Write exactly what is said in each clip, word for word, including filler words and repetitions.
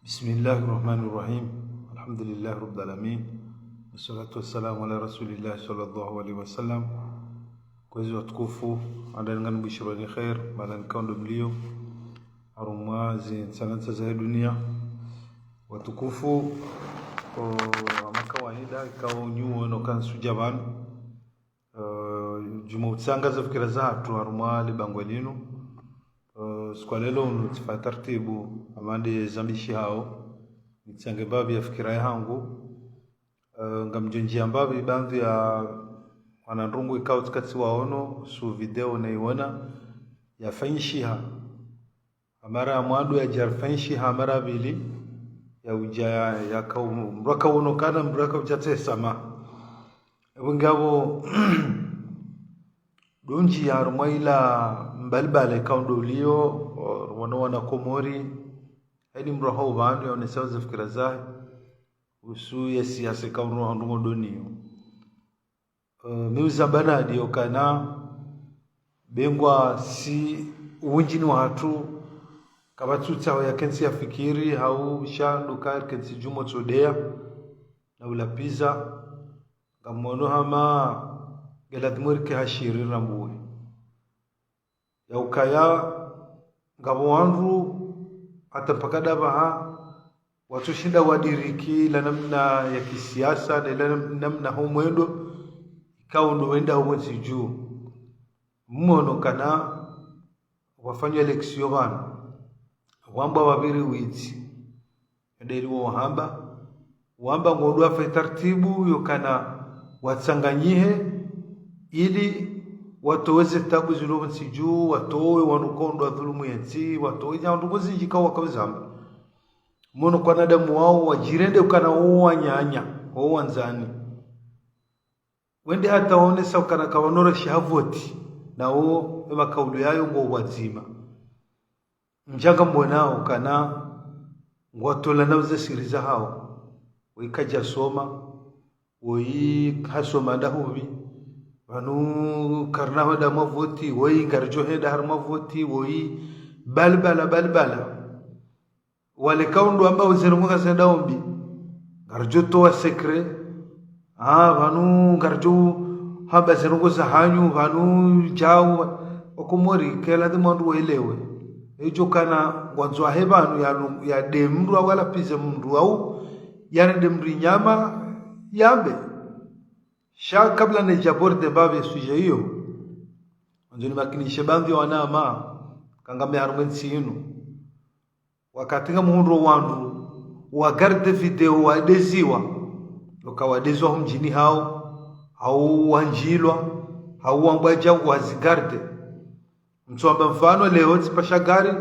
بسم الله الرحمن الرحيم. الحمد لله رب العالمين. والصلاة والسلام على رسول الله صلى الله عليه وسلم. Kwezi watukufu, handani ngambushirwani khair, mahala nkao ndo mlio, harumwa ze ntsanantsa za dunia. Watukufu, o, hama kawaida, ikao nyuwo no kansuja pvanu. Eh, djuma utsangaza fikira zahatru harumwa libangwe linu. Eh, siku ya leo unu tsifa tartibu, hama nde zambishihao. Nitsange mbapvi ya fikira yahangu. Eh, ngamdjo ndjia mbapvi baadhwi ya wanandrongoo ikao tsika tsiwaono, uhusu video naiona, yafanyishiha. Ha mara ya mwando yadja yarifanyishiha ha mara ya pvili, ya udja ya, ya kau-, mdru akaono kana, mdru akaudja tsesama. Epvo ngapvo, ndo ndjia harumwa ila mbalimbali ikao ndo ulio, o, wana wana Komori, haina mdru hau pvanu yaonesao ze fikira zahe, uhusu ye siasa ikao ndo handru ngo ndo niyo. Eh, mi uzamba nadi okana, bengwa si wendji ni wahatru, kapvatsu tsaho yakentsi yafikiri, hau sha ndo ka kentsi djuu mo tsodea, na ulapviza, ngamwono hama, ngeladhimu rike hashiri rambuwe. Ya ukaya, ngapvo wandru, hata mpaka ndapvaha, watsushinda wadiriki ila namna ya kisiasa, na ila nam-, namna ho mwendo, ikao ndo wenda ho mwezi djuu. Mwono kana, wafanywa élection pvanu. Wambwa wapviri witsi. Ndeli wo wahamba, wamba ngondo wafe tartibu yokana watsanganyihe, ili watowe ze tabu zilo pvontsi djuu, watowe wanu ikao ndo wadhulumu yentsi, watowe nyandrongoo zindji ikao wakauzamba. Mwono kwa wanadamu wao wadjirende ukana wo wananya, wo wandzani. Wende hata waonesa ukana kawanorashiha voti, na wo, e makaulu yayo ngo wadzima. Ndjanga mbonao ukana ngwatolana uze siri zahao. Woyi kadjasoma, woyi hasoma ndahupvi, pvanu karina hwenda harumwa voti, woyi ngaridjo henda harumwa voti, woyi balibala, balibala. Wale ikao ndo wamba uze ndrongoo ngazendao mbi, ngaridjo towa secret. Ah, pvanu ngaridjo hamba ze ndrongoo zahanyu, pvanu djau, Wakomori, ke ladhimu wandru waelewe. Edjo kana ngwandzo wahe pvanu ya nu-, yade mdru hau yalapvize mdru hau yarende mdru inyama yambe. Sha kabla nidja aborder mbapvi sujet iyo, ngamwandzo nimakinishe baadhwi ya wanama, ikao ngami harumwa entsi inu. Wakati ngamhundro wandru wagarde video wadeziwa, uka wadeziwa ho mdjini hao, hau wandjilwa, hau wambwa djau wazigarde. Mtsuamba mfano leo tsipasha gari,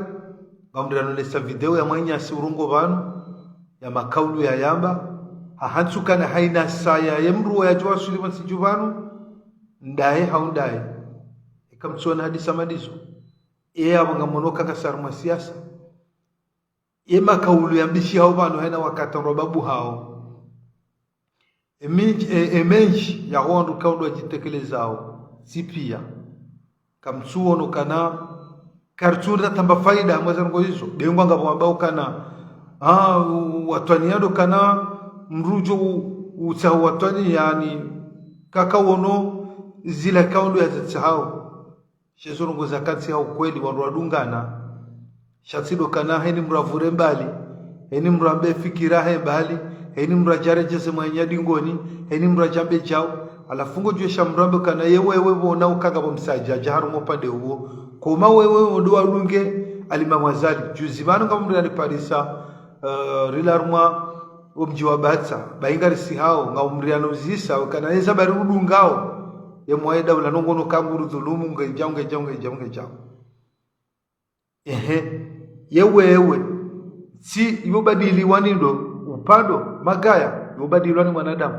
ngamrianonesa video ya mwananyasi urongoa pvanu, ya makaulu yayamba, hahantsi ukana haina saya ye mdru yadjo waswili pvontsi djuu pvanu, ndaye hau ndaye. Eka mtsuona hadisi hama ndizo. Ye apvo ngamwono uka ngasi harumwa siasa. Ye makaulu yambishihao pvanu haina wakati ndo babu hao. Emindji, e-, emendji yaho wandru ikao ndo wadjitekelezao, tsi piya. Kamtsuono ukana, karitsunda tamba faida, mwa ze ndrongoo izo, bengwa ngapvo wambao ukana, ah, u-, watwaniya ndo ukana, mdru udjo u-, utsaha watwaniya ni, kakaono, zila ikao ndo yazitsahao. She zo ndrongoo zakantsi ha ukweli wandru wadungana. Sha tsi ndo ukana heni mdru avure mbali, heni mdru ambe fikira he mbali, heni mdru adjaredjeze mwananya dingoni, heni mdru adjambe djau. Halafu ngodjuesha mdru ambe ukana ye wewe pvona uka ngapvo msadjadja harumwa upande uwo. Koma wewe wo ndo wadunge, Alimamu Azali. Juzi pvanu ngamrianiparisa, eh, rila harumwa omdji wa Batsa, bainga risihao, ngamrianuzisa, ukana yeza bari udungao, ye mwaye daula nongono kanguru dhulumu, ngedjau, ngedjau, ngedjau, ngedjau. Ehe, ye wewe, tsi, yo badiliwa ni ndo, upando, magaya, yo badiliwa ni mwanadamu.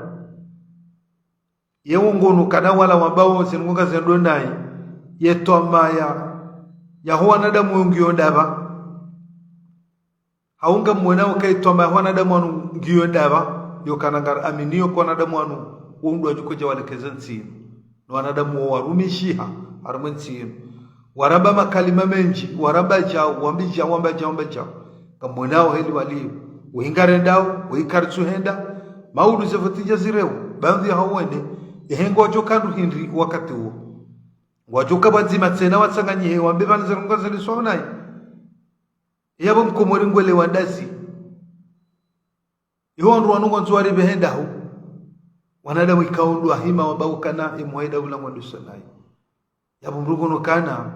Ye wongono ukana wala wambao ze ndrongoo ngazendo nayi, ye twamaya, yaho wanadamu wo ngiyo ndapvi. Hau ngamwonao uka ye twamaya yaho wanadamu wanu ngiyo ndapvi, yo ukana ngaraminio uka wanadamu wanu, wo ndo wadjo udja walekeza ntsi inu. No wanadamu wo warumishiha, harumwa entsi inu. Waramba makalima mendji, waramba djau, wambi djau, wamba djau, wamba djau. Ngamwonao heli waliyo. Weyi ngarendao, weyi karitsuhenda, maudu ze voti dja zireo, baadhwi ya hawende, ehe ngwadjo ka ndru hindri wakati uwo. Ngwadjo ka pvadzima tsena watsanganyihe, wambe pvanu ze ndrongoo zendeswa nayi. Yapvo mkomori ngwelewa ndazi. Iho wandru wanu ngwandzo waripvehe ndahu. Wanadamu ikao ndo wahima wamba ukana emwaida ula ngwandzo sa nayi. Yapvo mrungu no kana.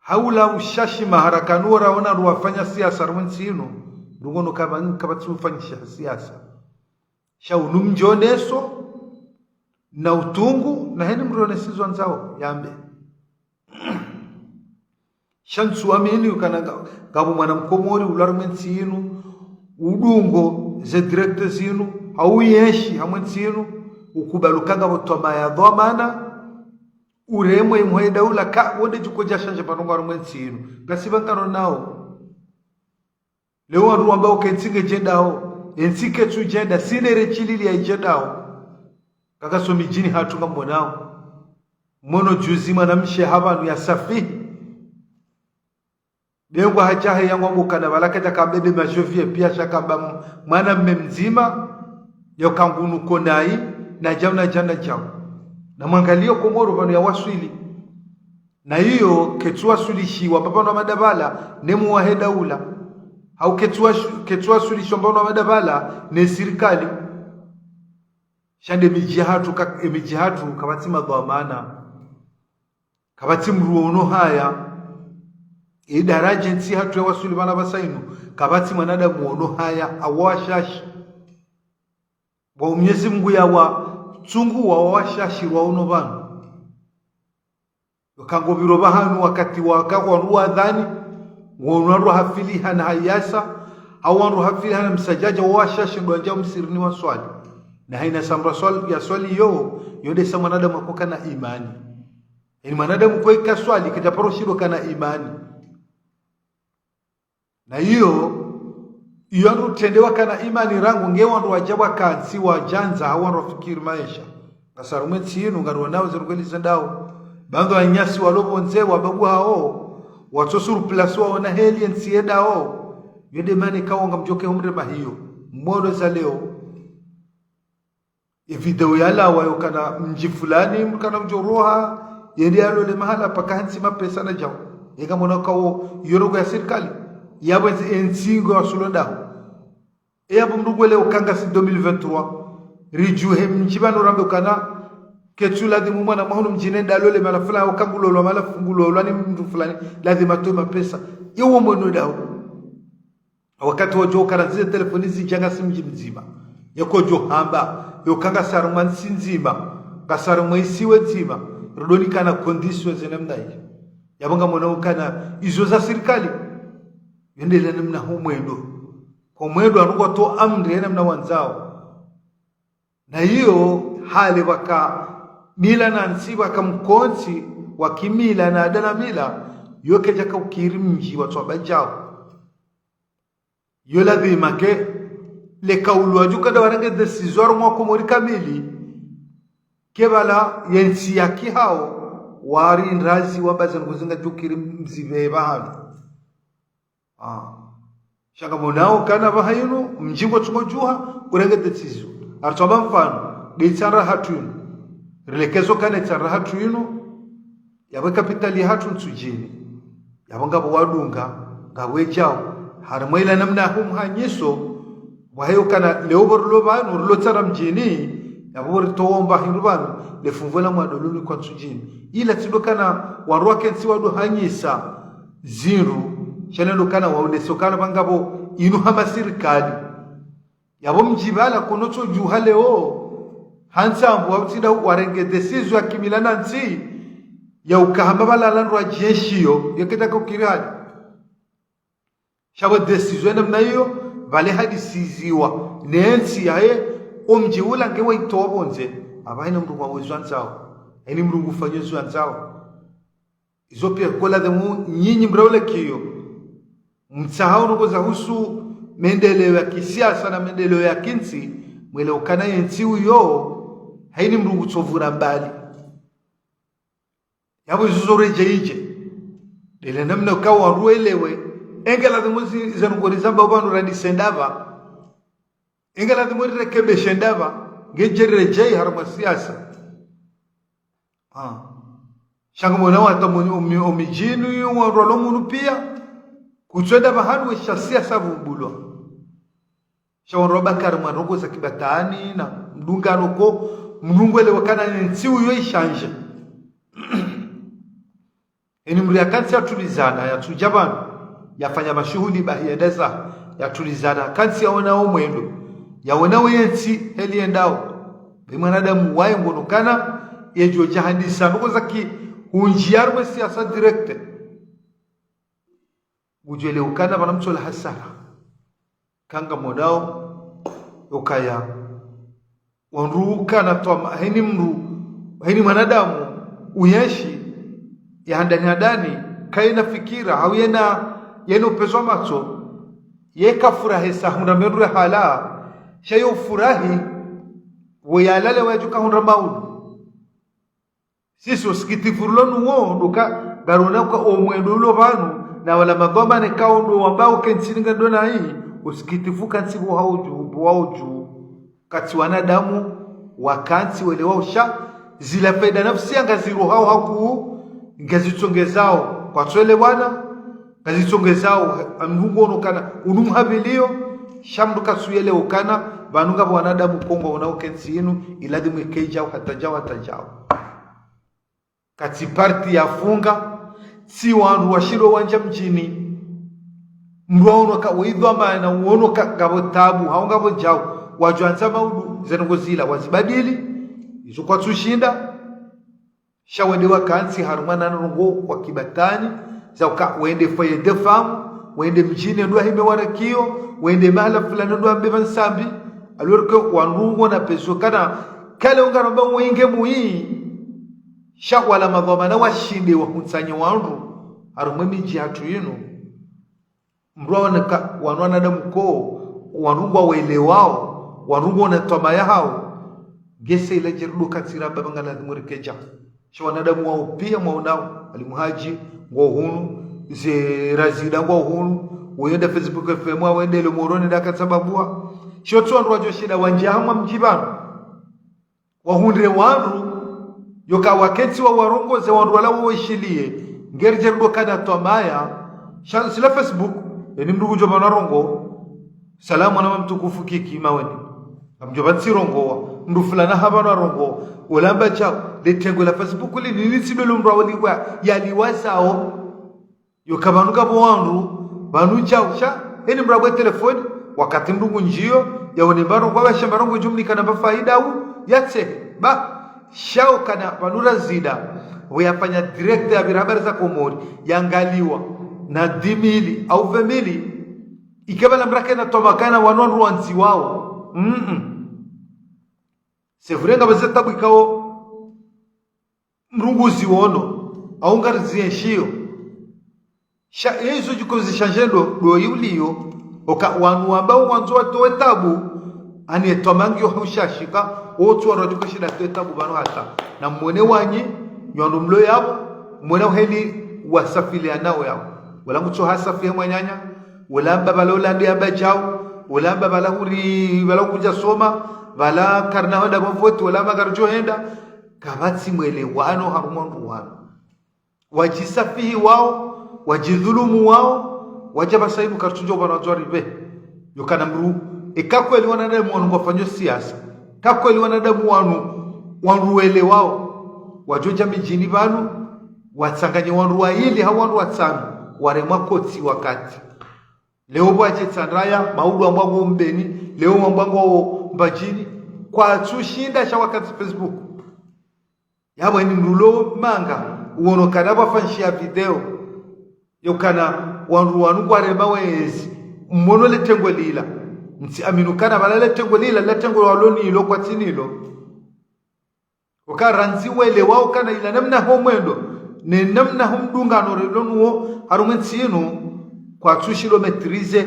Haula ushashi maharakano raona ndo wafanya siasa harumwa entsi inu. Mrungu no kaba, kapvatsi ufanyisha siasa. Sha unu mdjoneso, na utungu, na heni mrioneso izo wandzao, yambe. Sha ntsuamini ukana nga-, ngapvo mwana mkomori ula harumwa entsi inu, udungo ze direct zinu, hau yenshi harumwa entsi inu, ukubali uka ngapvo twamaya dhwamana, uremwe imwaida ula ka, wonde djuko dja shanje pvanu nga harumwa entsi inu. Ngasi pvangano nao. Leo wandru wamba uka entsi ngedjendao, entsi ketsu djenda, sinere shilili ya idjendao. Kaka so midjini hatru ngamwonao. Mwono juzi mwanamshe hapvanu ya safihi. Bengwa hadja he yangwa mukana pvala kadja kambebe majovi ye piya sha kamba m-, mwanamme mdzima, yo kangunu konayi, na djau, na djau, na djau. Na mwangaliyo Komoro pvanu ya waswili. Na iyo ketsu waswilishiwa pvapvanu wa madapvala ne muwahe daula. Hau ketsu wa-, ketsu waswilishiwa pvapvanu wa madapvala ne sirikali. Sha nde midji hatru ka-, emidji hatru kapvatsi madhwamana. Kapvatsi mdru wono haya. Idaraja entsi hatru ya waswili pvanu pvasa inu. Kapvatsi mwanadamu wono haya. Awo washashi. Wa Mwenyezi Mungu ya wa tsungu wa washashi rwa uno pvanu. Yo kango pviro pvahanu wakati waka wandru wadhani, wonu wandru hafiliha na hayasa, hau wandru hafiliha na msadjadja wa washashi ndo wandjao msirini waswali. Na hayina samra swali, ya swali yo, yo ndesa mwanadamu ako kana imani. Eni mwanadamu kweka swali, kadja paro shindo kana imani. Na iyo, iyo wandru trende wakana imani rangu nge wandru wadja wakantsi wadjandza hau wandru wafikiri maesha. Ngasi harumwa entsi inu ngariwonao zirugweli zendao. Pvandza wanyasi walo pvondze wa babu hao, watso sur place waona heli entsi yendao. Yo nde mana ikao ngamdjoke humre mahiyo. Mwono za leo. Ye video yalawa yo kana mdji fulani, mkana udjo roha, yende yalole mahala paka hantsi mapesa na djau. Yeka mwana kawo, yo ndrongoo ya sirikali. Yapvo entsi, entsi ngo wasulo ndaho. E yapvo mdru ngwelewa uka ngasi deux mille vingt-trois. Ridjuhe mdji pvanu rambe ukana, ketsu ladhimu mwana mwa hunu mdjini yende yalole mahala fulani, uka ngulolwa mahala fu-, ngulolwa ni mdru fulani, ladhimu atowe mapesa. Iwo mwono ndaho. Wakati wadjo ukana zize telefoni zidja ngasi mdji mdzima. Yeko djo hamba, yo uka ngasi harumwa ntsi ndzima, ngasi harumwa isiwa dzima, ridoni kana conditions ze namna iyo. Yapvo ngamwona ukana izo za sirikali, yende ile namna ho mwendo. Ko mwendo wanu ngwatoa amri ye namna wandzao. Na iyo hale waka mila na ntsi waka mkontsi wa kimila na ada na mila, yo kedja ka ukiri mdji watsu wamba djau. Yo ladhima ke, leka ulu wadjo kada warenge décision harumwa Komori kamili, ke pvala ye ntsi ya kihao, wari ndazi wamba ze ndrongoo zi ngadjo ukiri mzipve pvahanu. Ah. Sha ngamwonao ukana pvahanu, mdji ngo tsungo djuha, urenge décision. Aritsu wamba mfano, nde Itsandra hatru inu. Rilekezo ukana Itsandra hatru inu, yapvo capitale yahatru Ntsudjini. Yapvo ngapvo wadunga, ngapvo edjao. Harumwa ila namna ya humhanyiso, wahe ukana leo pvo rilo pvanu, rilo Itsandra mdjini, yapvo pvo ritowa omba hindru pvanu, le fumvu la mwando lilo kwa Ntsudjini. Ila tsi ndo ukana wandru wakentsi wado hanyisa zindru, sha le ndo ukana waonese ukana pvangapvo inu hama sirikali. Yapvo mdji pvala kono tso djuha leo, hantsambu wa utsinda warenge décision ya kimila na ntsi, ya uka hamba pvala landrwa djenshi yo, yo kedja ka ukiri hali. Sha pvo décision namna iyo, pvale hadisiziwa, ne ntsi yahe, omdji ula nge waitowa pvondze, apvaha hayina mdru ngwawe zo yandzao, hayina mdru ngufanyo zo yandzao. Izo piya ko ladhimu nyinyi mraule kiyo. Mtsahao ndrongoo za husu mendeleo ya kisiasa na mendeleo ya kintsi, mwelewe ukana ye ntsi uyo, hayina mdru ngutsovura mbali. Yapvo izo zo redjeyi dje. Nde le namna uka wandru welewe, Enge ladhimu zi-, zendrongoo rizambao pvanu randise ndapvi. Enge ladhimu rirekebeshe ndapvi. Nge djeri redjei harumwa siasa. Ah. Sha ngamwonao hata muni-, omi-, omidjini wandru walo munu pia. Kutsuwenda pvahanu wesha siasa pvumbulwa. Sha wandru wabaki harumwa ndrongoo za kibatwani na mdungano ko, mdru ngwelewa ukana yentsi uyo ishanje. Eni mdru yakantsi yatulizana, yatsudja pvanu, yafanya mashuhuli bahi yendeza, yatulizana, kantsi yaona omwendo, yaona oyentsi heli yendao. Be mwanadamu waye ngono ukana, yedjo djahandisa, ndrongoo za ki, hundjiya harumwa siasa direct. Ngudjwelewa ukana pvanu mtsola hasara. Eka ngamwonao, ukaya. Wandru ukana twama, heni mdru, heni mwanadamu, uyenshi, ya handani handani, kayina fikira, hau yena, yena upvezo wa matso, yeka furahesa hundra mendru ya hala, sha yo furahi, wo yalale wadjuka hundra maudu. Sisi usikitifu rilo nuwo, ndo uka, ngarona uka omwendo ulo pvanu, na wala madhwamana kao ndo wambao kentsi ninga ndo nayi, usikitifu kantsi pvo haudju, pvo haudju. Kantsi wanadamu, wakantsi welewa usha, zila faida nafsi ya ngazirohao haku, ngazitsongezao, kwatsuelewana, ngazitsongezao, amdru ngono ukana, unu mhabilio, sha mdru katsuyelewa ukana, pvanu ngapvo wanadamu ko ngwaonao kentsi inu, iladhimu ike djau, hata djau, hata djau. Katsi parti yafunga, tsi wandru washilo wandja mdjini. Mdru waono uka widhwamana, uono uka ngapvo tabu, hau ngapvo djau, wadjo andza maudu, zendrongoo zila, wazibadili, izo kwatsushinda. Sha wende wakantsi harumwa na ndrongoo wa kibatwani, za uka wende foyer de femme, wende mdjini ndo wahime warakio, wende mahala fulani ndo wambe pvanu sambi, alors que wandru ngwona pvezo ukana, kale ungaromba mwinge mwi, sha wala madhwamana washinde wahuntsanye wandru, harumwa emidji yahatru inu. Mdru waone uka, wanu wanadamu ko, wandru ngwawelewao, wandru ngwona twamaya hao. Ngese ila djeri ndo kantsi ramba pvanga ladhimu rike djau. Sha wanadamu wao pia mwaonao, Mwalimu Hadji, ngwao hunu, ze Razida ngwao hunu, wende Facebook F M, wende le Moroni nda katsababuwa. Sho tsi wandru wadjo shinda wandje hamwa mdji pvanu. Wahundre wandru, yoka wakentsi wawarongoze wandru wala waweshiliye, ngeri djeri ndo kana twamaya, sha, sila Facebook, eni mdru kudjo pvanu arongoa, salamu mwana mtukufu Kiki Maweni. Ngamdjo pvanu tsirongoa, mdru fulani hapvanu arongoa, ulamba djau, le tengwe la Facebook lini, nitsi ndo le mdru awaliwa, yaliwazao. Yoka pvanu ngapvo wandru, pvanu djau sha, eni mdru abwe telefoni, wakati mdru ngundjiyo, yaone mba ndrongoo, aba sha mba ndrongoo idjo mnika na mba faida au, yatse, ba, sha ukana pvanu Razida, weyafanya direct yapvira Habari za Komori, yangaliwa, na dix mille, au vingt mille, ike pvala mdru akena twama kana wanu wandru wandziwao. Mm-mm. C'est vrai ngapvo ze tabu ikao, mdru nguziono, au ngarizienshiyo. Sha, ye izo djiko zishanje ndo, ndo yiuliyo, oka wanu wamba wandzo watowe tabu, ani etwamangiyo haushashika, otsi wandru wadjiko shinda watowe tabu pvanu hata. Na mwone wanyi, nyi wandru mlo yapvo, mwone uheli wasafiliana nao yapvo. Wala ngutso hasafihe mwananya, wala amba pvala ula ndi amba djau, wala amba pvala huri, pvala kudja soma, pvala karina hwenda mavoti, wala amba karidjo henda, kapvatsi mwelewano harumwa wandru wanu. Wadjisafihi wao, wadjidhulumu wao, wadja pvasa inu karitsudjo pvanu wadzwaribe. Yokana mdru, eka kweli wanadamu wanu ngwafanyo siasa, eka kweli wanadamu wanu, wanu welewao, wadjo dja midjini pvanu, watsanganye wandru wayili hau wandru watsanu, waremwa kotsi wakati. Leo pvwadje Tsandraya, maudu wambwa ngo Mbeni, leo wambwa ngo Mbadjini, kwatsushinda sha wakati Facebook. Yapvo eni mdru ulo manga, uono kana pvwafanshiha video. Yokana wandru wanu ngwarema wezi, mmono le tengwe lila. Mtsi aminu kana pvala le tengwe lila, le tengwe walo nilo kwatsi nilo. Oka randzi welewao kana ila namna ho mwendo, ne namna ho mdungano rilo nuwo, harumwa entsi inu, kwatsushilo maîtriser.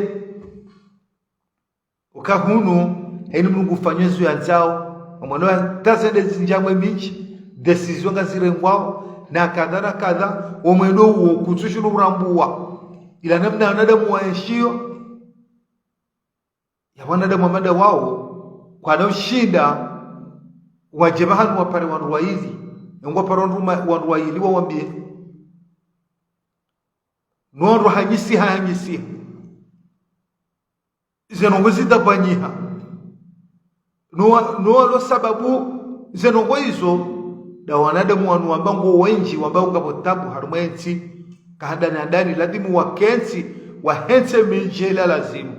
Oka hunu, heni mdru ngufanyo ezo yandzao, omwendo wa tazende zindjamwe mindji, décision ngazirengwao, na kadha na kadha, omwendo uwo kutsushilo urambuwa. ila namna wanadamu waenshio, ya wanadamu wamada wao, kwana ushinda, wadje pvahanu wapare wandru wayili, nengwa paro wandru ma-, wandru wayili wawambie. No wandru hanyisiha, hanyisiha. Ze ndrongoo zidapvanyiha. No wa-, no walo sababu ze ndrongoo izo, nda wanadamu wanu wamba ngo wendji, wamba ngapvo tabu harumwa entsi, ka handani handani, lazimu wakentsi, wahentse midji ila lazimu.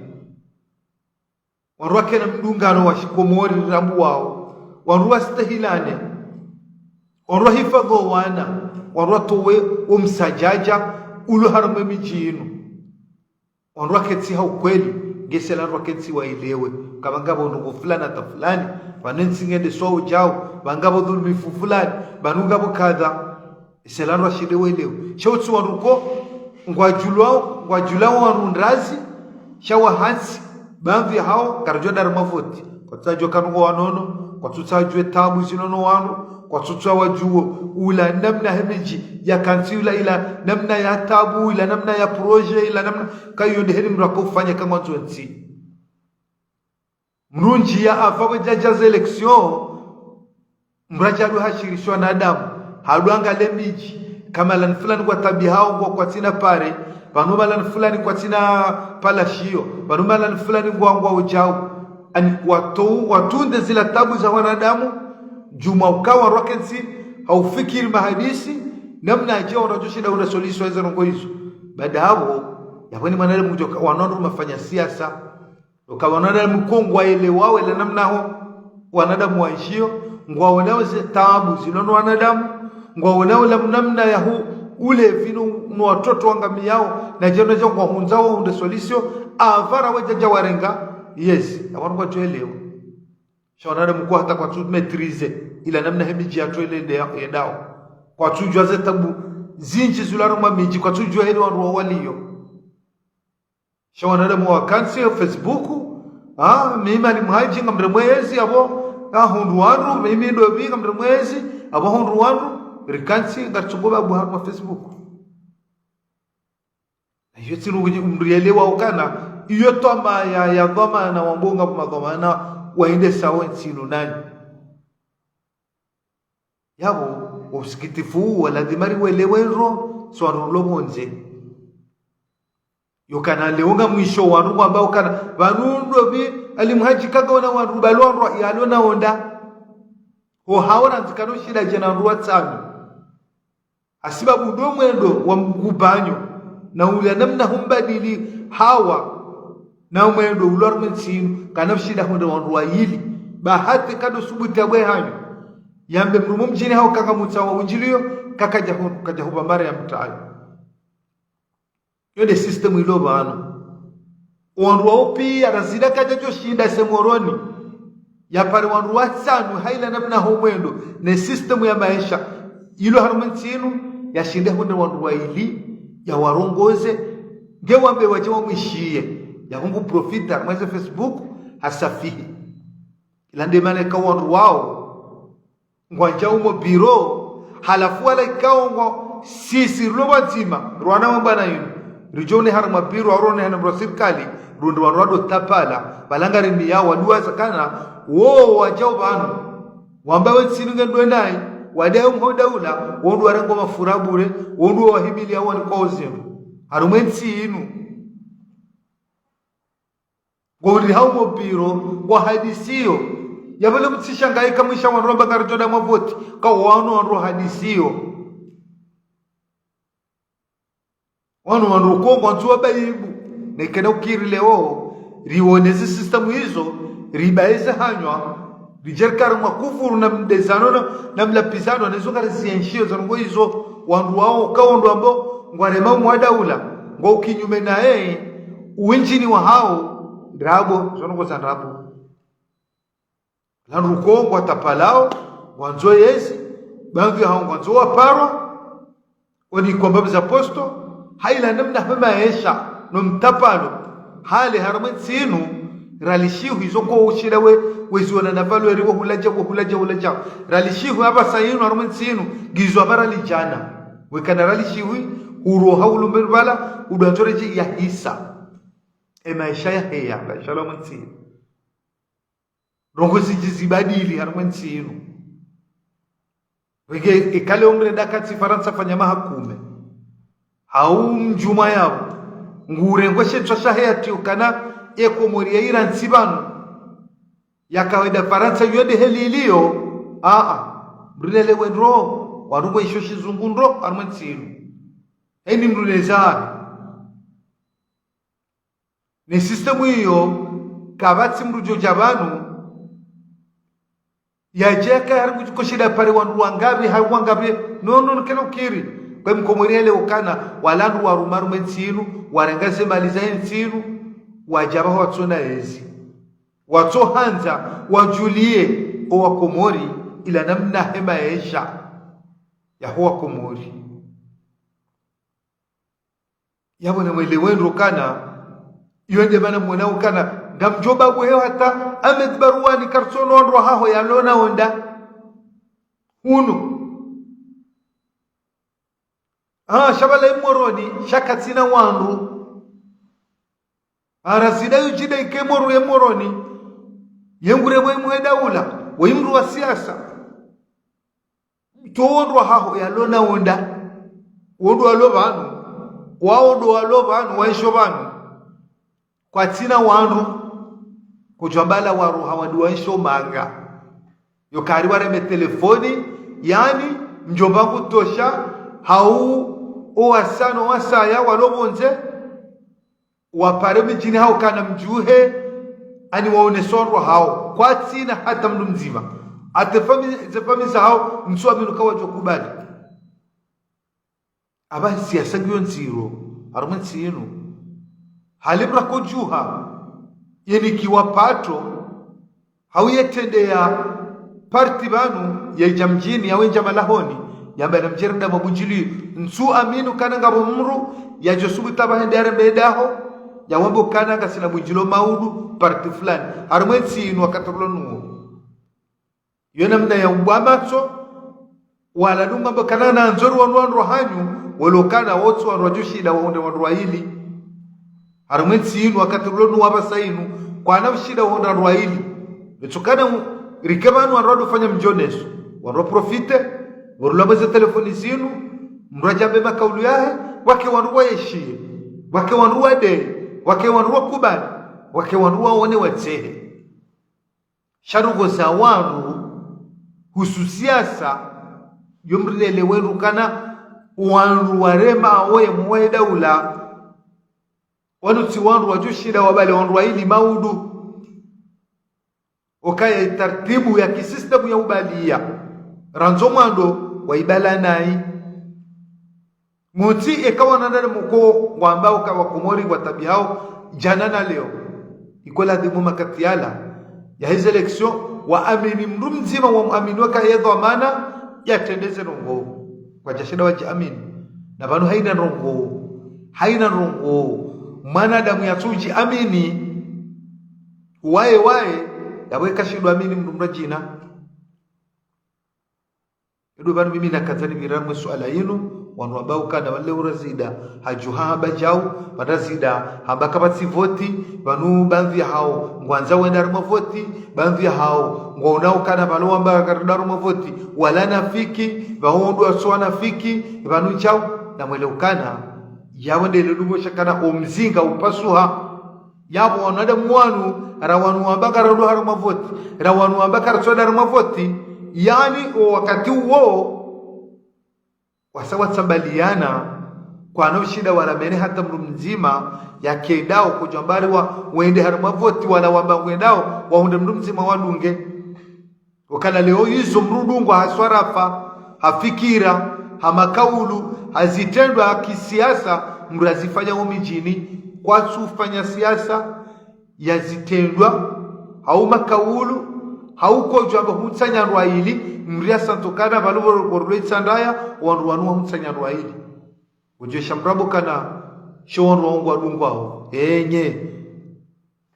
Wandru wakena mdungano wa shikomori rambuwao. Wandru wastehilane. Wandru wahifadhwi wana. Wandru watowe omsadjadja ulo harumwa emidji inu. Wandru wakentsi ha ukweli, nge sela wandru wakentsi waelewe. Kamba ngapvo ndrongoo fulani hata fulani, pvanu entsi ngendeswao djau, pvanu ngapvo dhulumifu fulani, pvanu ngapvo kadha. Sela wandru washinde waelewe. Sha utsi wandru ko, ngwadjulwao, ngwadjulwao wandru ndrazi, sha wahantsi, baadhwi hao, karidjo dara mavoti. Kwatsutsudjua kanu ngwao wanono, kwatsutsudjua tabu zinono wandru, kwatsutsudjua wadjuo, ula namna hemidji, yakantsi ula ila, namna ya tabu, ila namna ya projet, ila namna, kayo nde heni mndru akaufanya kangwandzo ntsi. Mndru ndjiya apvapvo djadja ze élection, mndru adja adu hashirisha wanadamu, hadu angalie midji, ka mahalani fulani ngwataabihao ngwa kwatsina pare, pvanu mahalani fulani kwatsina palashiyo, pvanu mahalani fulani ngwa, ngwao djau. Ani watu, watunde zila tabu za wanadamu, djumwa ukawa wandru wakentsi, haufikiri mahadisi, namna adje wandru wadjoshinda una solution eza ndrongoo izo. Baada hapvo, yapvo ni mwanadamu mdjoka, wanu wandru mafanya siasa, uka wanadamu ko ngwaelewao ila namna ho wanadamu waenshio, ngwaonao ze tabu zinono wanadamu, ngwaonao ila namna ya hu ulevi no, no watoto wangamiyao, na djana dja ngwahundzao hunde solution, apvara wedjadja warenga, yes, apvo ngwadjoelewa. Sha wanadamu ko hata kwatsu maîtriser ila namna hemidji yatru ile nde ya, yendao. Kwatsudjua ze tabu zindji zilo harumwa midji, kwatsudjua heli wandru wawaliyo. Sha wanadamu wakantsi Facebook, ah, mimi Ali Mhadji ngamremwezi apvo, ah, hundru wandru, mimi ndopvi ngamremwezi apvo hundru wandru, rikantsi ngaritsungo babu harumwa Facebook. Na iyo tsi ndrongoo mndru yelewa ukana, iyo twamaya, ya dhwamana, wambao ngapvo madhwamana, waendesao entsi inu nani. Yapvo, usikitifu uwo, lazima riwelewe ndro, swa rulo pvondze. Yokana leo ngamwisho wanu ngwambao ukana, pvanu ndopvi, Ali Mhadji kakaona wandru balwa ndro, yalo na onda. Ho haora ndzikano shida djana ndru watsanu. Hasibabu ndo mwendo wa mgubanyo, na ula namna humbadili hawa, na mwendo ulo harumwa entsi inu, kana ushinda hundre wandru wayili, bahati kado subuti abwe hanyo. Yambe mndru mdjini hao kanga mutsa wa undjiliyo, kakadja hu-, kadja hupva mara ya mtayo. Yo nde système ilo pvanu. Wandru wao piya razida kadjadjoshinda se Moroni. Yapare wandru watsanu ha ila namna ho mwendo. Ne système ya maesha. Ilo harumwa entsi inu, yashinde hundre wandru wayili, yawarongoze. Nge wambe wadje wamwishiye. Yapvo ngu profita, harumwa ze Facebook, hasafihi. Ila nde mana eka wandru wao ngwadjao mo biro, halafu wala ikao ngwa sisi rulo pvadzima, rwana wambana inu. Ridjo ne harumwa biro, arone hana mro sirikali, runde wandru wado tapala, pvala ngarimiyao waduwa zakana, wo wadjao pvanu. Wamba we entsi inu ngendwe nayi, wade hayo mho daula, wo ndo warengo mafura bure, wo ndo wahimili hawa ni kwa ozinu. Harumwa entsi inu. Ngori hau mo biro, ngwahadisiyo. Yapvo le mtsishangaye ika mwisha wandru wamba ngaridjo dara mavoti, ka wanu wandru wahadisiyo. Wanu wandru ko ngwandzo wabaibu. Nekena ukiri leo, riwone zi système izo, ribaeze hanywa, ridjerikari mwa kufuru na mdezano na, na mlapizano, na izo ngarizienshio za ndrongoo izo, wandru wao, ka wandru wambao, ngwarema umwa daula, ngwao kinyume naye, uwindjini wa hao, ndrabo, zo ndrongoo za ndrabo. Landru ko ngwatapalao, ngwandzo yezi, baadhwi hao ngwandzo waparwa, oni kwamba mza posto, ha ila namna hama yesha, no mtapalo, hale harumwa entsi inu, ralishihu izo ko ushida we, wezi wana na valeur wo huladja, wo huladja, huladja. Ralishihu apvasa inu harumwa entsi inu, ngizo amba ralijana. Wekana ralishihu, Uroha ulumbe pvala, udwa ndjoredje yahisa. E maesha yaheya, maesha la mwentsi. Ndrongoo zindji zibadili harumwa entsi inu. Wenge ikale umrenda katsi Farantsa fanya maha kume. Hau mdjumwa yapvo. Ngurengwe she ntswa shahe yatsi ukana ye Komori ya ira ntsi pvanu. Ya kawaida Farantsa yo nde heli iliyo. Aa. Mrine lewe ndro. Wandru ngwaishio shizungu ndro harumwa entsi inu. Heni mrine zahe. Ne système iyo, kapvatsi mndru djodja pvanu, yadjeka hari kudjiko shida pare wandru wangapvi, hari wangapvi, no, no, no, kena ukiri. Kwe mkomori hele ukana, wala wandru waruma harumwa entsi inu, warenga ze mali za entsi inu, wadja pvaho watsona ezi. Watsohandza, wadjulie, o wakomori, ila namna he maesha, yaho wakomori. Yapvo namwelewe ndro ukana, iyo nde mana mwona ukana, ngamdjo babu hewa hata, Ahmed Barwani kartsono ndro haho yalona onda. Hunu. Ah, sha pvala ye Moroni, sha katsina wandru. Ara zida yudjida ike Moro ye Moroni. Ye ngure mwe mwe daula, we mndru wa siasa. Mtso wondrwa haho yalona onda. Wondrwa walo pvanu. Wao ndo walo pvanu, waishio pvanu. Kwatsina wandru. Kudjwambala waroha wandru waishio manga. Yo kari wareme telefoni, yani, mdjomba ngutosha, hau, o wasano wasaya, walo pvondze, wapare midjini hau kana mdjuhe, ani waone sondro hao. Kwatsina hata mndru mdzima. Ate fami-, ze fami zahao, ntsu aminu kawadjo kubali. Aba siasa ngiyo ndziro, harumwa entsi inu. Hali mdru kodjuha, yenikiwa patro, hau yetrendeya parti pvanu, yaidja mdjini, yawendja malahoni, yamba na mdjere nda mabundjili, ntsu aminu kana ngapvo mndru, yadjo subutu pvahende yarembe daho, yawambe ukana ngasina bundjilo maudu, parti fulani. Harumwa entsi inu wakati rilo nuwo. Yo namna ya ubwa matso, wala dunga mbo kana na ndzori wandru wandru hanyu, walo kana wotsi wandru wadjushinda wahundre wandru waili. Harumwa entsi inu wakati rilo nuwo apvasa inu, kwana ushinda wahundra wandru waili. Etsukana u-, rike pvanu wandru wadufanya mdjoneso. Wandru waprofite, warula mweze telefoni zinu, mndru adjambe makaulu yahe, wake wandru wayeshiye, wake wandru wade, wake wandru wakubali, wake wandru waone watsehe. Sha ndrongoo za wandru, husu siasa, yo mrine lewe ndro ukana, wandru warema we mwe daula, wanu tsi wandru wadjushinda wabale wandru waili maudu. Okaya itartibu ya kisystème ya ubaliya. Randzo mwando waibala nayi. Mutsi eka wanadamu ko ngwamba uka wakomori ngwatabiao djana na leo. Iko ladhimu makati yala ya hizi élection waamini mndru mdzima wamuamini waka ye dhwamana yatrendeze ndrongoo. Kwadjashinda wadjiamini. Na pvanu haina ndrongoo. Haina ndrongoo. Mwanadamu yatsudjiamini. Waye, waye, yapvo eka shindru amini mndru mndru djina. Edo pvanu mimi nakandza nipvira mwe suala inu, wanu wamba ukana wale urazida, hadjuha hamba djau, pvanu razida, hamba kapvatsi voti, pvanu baadhwi yahao, ngwandzo wende harumwa voti, baadhwi yahao, ngwaona ukana pvalo wamba karenda harumwa voti, wala nafiki, pvao ndo watso wanafiki, pvanu djau, namwelewe ukana, yapvo ndele ndrongoo sha kana omzinga upasuha, yapvo wanadamu wanu, ra wanu wamba karendo harumwa voti, ra wanu wamba karitswenda harumwa voti, yani o wakati uwo, wasa watsambaliana, kwana ushinda waramene hata mndru mdzima, yakendao kudjambari wa, wende harumwa voti, wala wamba ngwendao, wahundre mndru mdzima wadunge. Ukana leo izo mndru udungwa ha swarafa, ha fikira, ha makaulu, ha zitrendwa ha kisiasa, mndru azifanya omidjini, kwatsufanya siasa, ya zitrendwa, hau makaulu, hau kodjwamba huntsanya ndrwa ili, mndru yasantokana, pvalo pvo-, pvo rilo itsandaya, wandru wanu wahuntsanya ndrwa ili. Udjo sha mrabo kana, sho wandru wao ngwadungwao. Enye.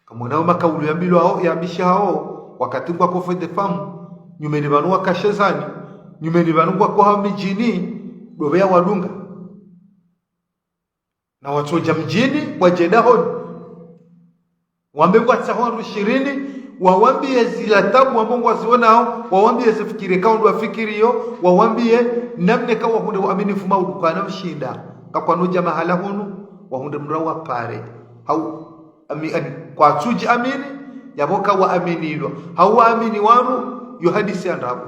Kamwona o makaulu yambilwao, yambishihao, wakati ngwako Fedefam, nyumeni pvanu waka Shezani, nyumeni pvanu ngwako ha midjini, ndo pveya wadunga. Na watsodja mdjini, wadje dahoni. Wambe ngwatsaho wandru shirini, wawambiye zila tabu wambe ngwazionao, wawambiye zifikira ikao ndo wafikiriyo, wawambiye namna ikao wahundre uaminifu Maudu kwana ushinda. Kakwanodja mahala hunu, wahundre mdru wapare. Hau, ami, ani, kwatsudji amini, yapvo ka waaminilwa. Hau waamini wanu, yo hadisi ya ndrabo.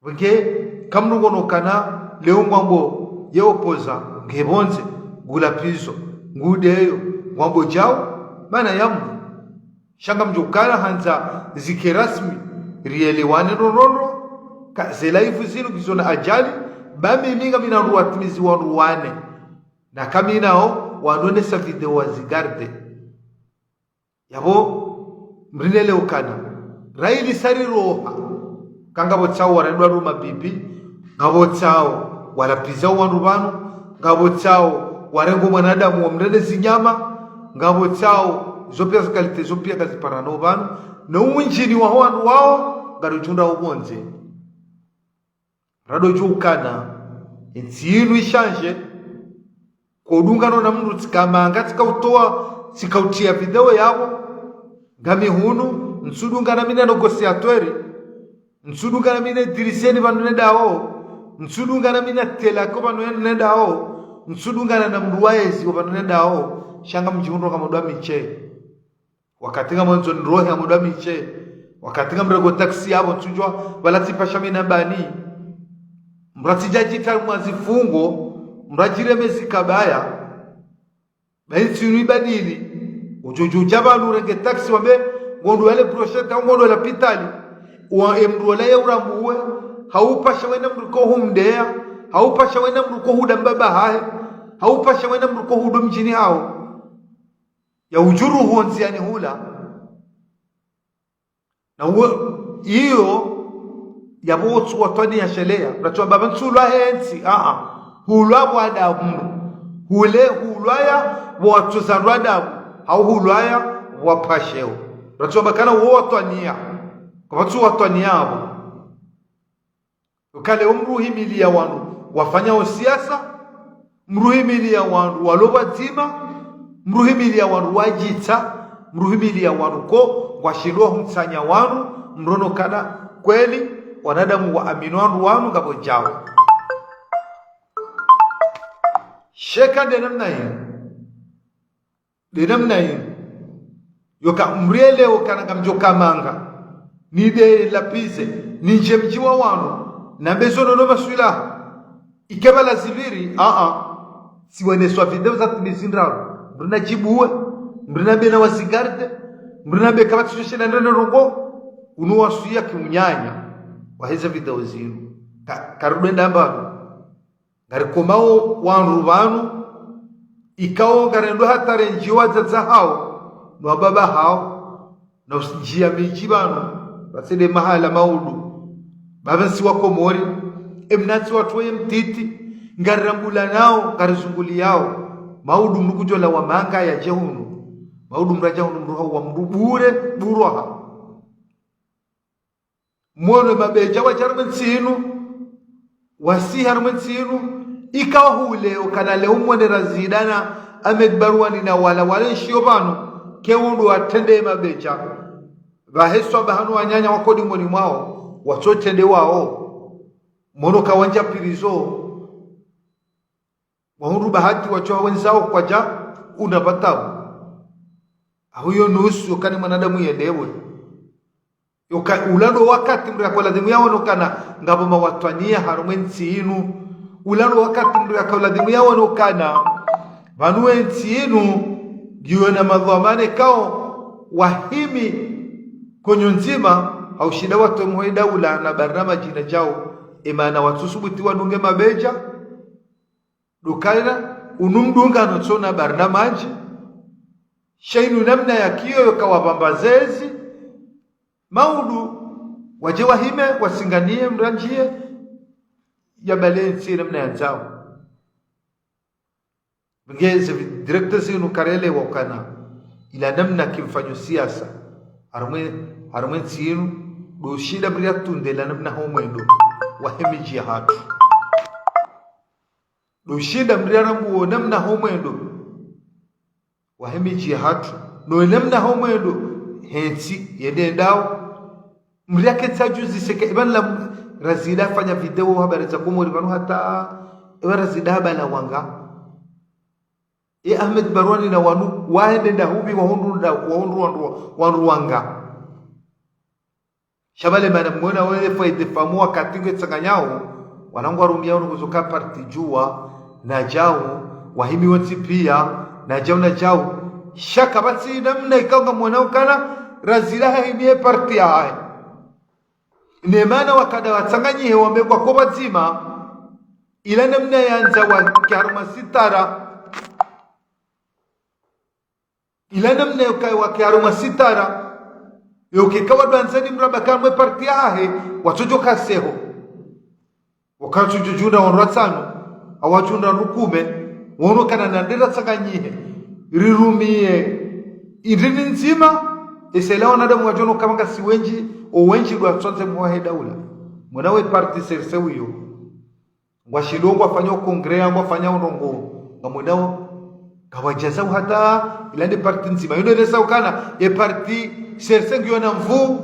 Wenge, kamnungonokana, leo ngwambo, ye opoza, nge pvondze, ngula pizo, ngudeyo, ngwambo djao, mana yamu. Sha ngamdjo ukana handza zike rasmi, rielewane ndrondrondro, ka ze live zinu ngizo na ajali, ba mimi ngamina ndru watimizi wandru wane. Na kaminao, wanonesa video wazigarde. Yapvo, mrinelewe ukana. Raili sari roha. Ka ngapvo tsao warendwa ruma bibi. Ngapvo tsao walapiza wandru pvanu. Ngapvo tsao warengo mwanadamu wamrende zinyama. Ngapvo tsao zo pia zikalite zo pia kaziparano pvanu. No undjini waho wandru wao, ngaridjunda upvondze. Radodjo ukana, entsi inu ishanje, kodungano na mndru tsika manga, tsika utowa, tsika utriya video yapvo, ngami hunu, ntsudungana mi na négociateur, ntsudungana mi na Idiriseni pvanu nendao, ntsudungana mi na Telako pvanu nendao, ntsudungana na mndru wa ezi pvanu nendao, sha ngamdjihundro ngamdwa miche. Wakati ngamwandzo nirohe ngamdwa miche. Wakati ngamrego taxi yapvo ntsudjua, pvala tsipasha mi na mbani. Mratsidjadjita mwa zifungo, mradjireme zikabaya. Ba entsi inu ibadili. Udjodjo udja pvanu urenge taxi wambe, ngondo yale brochette, au ngondo lapitali. Wa emndru ola ye urambuwe, haupasha wena mndru ko humdeya, haupasha wena mndru ko huda mbaba hahe, haupasha wena mndru ko hudo mdjini hao. Ya udjuru ho ndziani hula. Na uwe, iyo, yapvo wotsu watwaniya sheleya. Ratsuwa baba ntsulwa hentsi, aa. Hulwa pvwa adabu. Hule, hulwaya, pvwa watsuzandrwa adabu. Hau hulwaya, pvwa pasheo. Ratsuwa bakana wo watwaniya. Kapvatsu watwaniya apvo. Ukale omruhimiliya wandru wafanyao siasa, mruhimiliya wandru walo pvadzima, mruhimiliya wandru wadjitsa, mruhimiliya wandru ko ngwashindwa humtsanya wandru, mronokana kweli, wanadamu waamini wandru wanu ngapvo djao. Sheka nde namna yinu. Nde namna yinu. Yoka mrielewe ukana ngamdjo kamanga. Nide lapize. Nindje mdji wa wanu. Nambe zono no maswilaha. Ike pvala zipviri. Aa. Siweneswa video za timizi ndraru. Mrina djibuwe. Mrina bena wazigarde. Mrina beka pvatsi shoshe na ndrende rongo. Unu wasuya kiunyanya. Waheza video zinu. Ka, karudwenda mbapvi. Ngarikomao wandru pvanu, ikao ngarendo hata rendjiwa wadzadze hao, no wababa hao, na usindjia midji pvanu, pvatsende mahala maudu. Baba ntsi wa Komori, emna ntsi watru ye mtiti, ngarirambulanao, ngarizunguliyao. Maudu mndru kudjola wa manga yadje hunu. Maudu mradja hunu mndru hau wa mndru bure, burwaha. Mwono mabedja wadja harumwa entsi inu, wasihi harumwa entsi inu, ikao hule ukana leo mwone Razida na Ahmed Barwani na wala wale nshiyo pvanu, ke wundru watrende mabedja. Pvaheswa pvahanu wananya wako dingoni mwao, watsotrende wao. Mwono kawandja pvirizo. Wahundru bahati wadjuha wenzao kwadja una pvatabu. Ahu yo nusu yokani mwanadamu yelewe. Yoka, ula ndo wakati mndru yako ladhimu yaone ukana ngapvo mawatwaniya harumwa entsi inu. Ula ndo wakati mndru yako ladhimu yaone ukana pvanu entsi inu, ngiyo na madhwamana ikao wahimi konyo ndzima, hau shinda watwe mhoyi daula na barnamaji na djao, emana watsusubuti wadunge mabedja, dukana, unu mdungano tsona barnamaji, sha inu namna yakiyo yoka wapvamba zezi, maudu, wadje wahime, wasinganiye, mrandjiye, yabale ntsi namna yandzao. Ngeze vi-, directeur zinu karelewa ukana, ila namna kimfanyo siasa, harumwa, harumwa entsi inu, ndo shinda mria tunde la namna ho mwendo, wahe midji yahatru. Ndo ushinda mdru yarambuwe namna ho mwendo wahe midji yahatru, no namna ho mwendo he ntsi yendendao. Mdru yaketsi yadjuzise eka eba nla Razida hafanya video habari za Komori pvanu hata eba Razida habala wanga. E Ahmed Barwani na wanu wahende ndahupvi wahundru nda, wahundru wandru, wandru wanga. Sha pvale mana mwona wele foyer des femmes wakati ngwetsanganyao, wanangu warumia wanu kuzoka parti Juwa, na Djau, wahimi wontsi pia, na Djau, na Djau. Sha kapvatsi namna ikao ngamwona ukana, Razida hahimi ye parti yahahe. Ne mana wakada watsanganyihe wambe kwako pvadzima, ila namna yandza wake harumwa sitara. Ila namna yoka wake harumwa sitara, yoka eka wadwandzani mdru abaki harumwa ye parti yahahe, watsodjo kaseho. Waka watsodjo djunda wandru watsanu, au wadjunda wandru kume, wono kana nande ratsanganyihe. Rirumie indrini ndzima, esa ila wanadamu wadjono kama ngasi wendji, o wendji ndo watsondze mwahe daula. Mwana we parti C R C wiyo. Ngwashilo ngwafanya o congrès, ngwafanya o ndrongoo. Ngamwonao, kawadjaza hata, ila nde parti ndzima. Yino elesa ukana, ye parti C R C ngiyo na nvuu.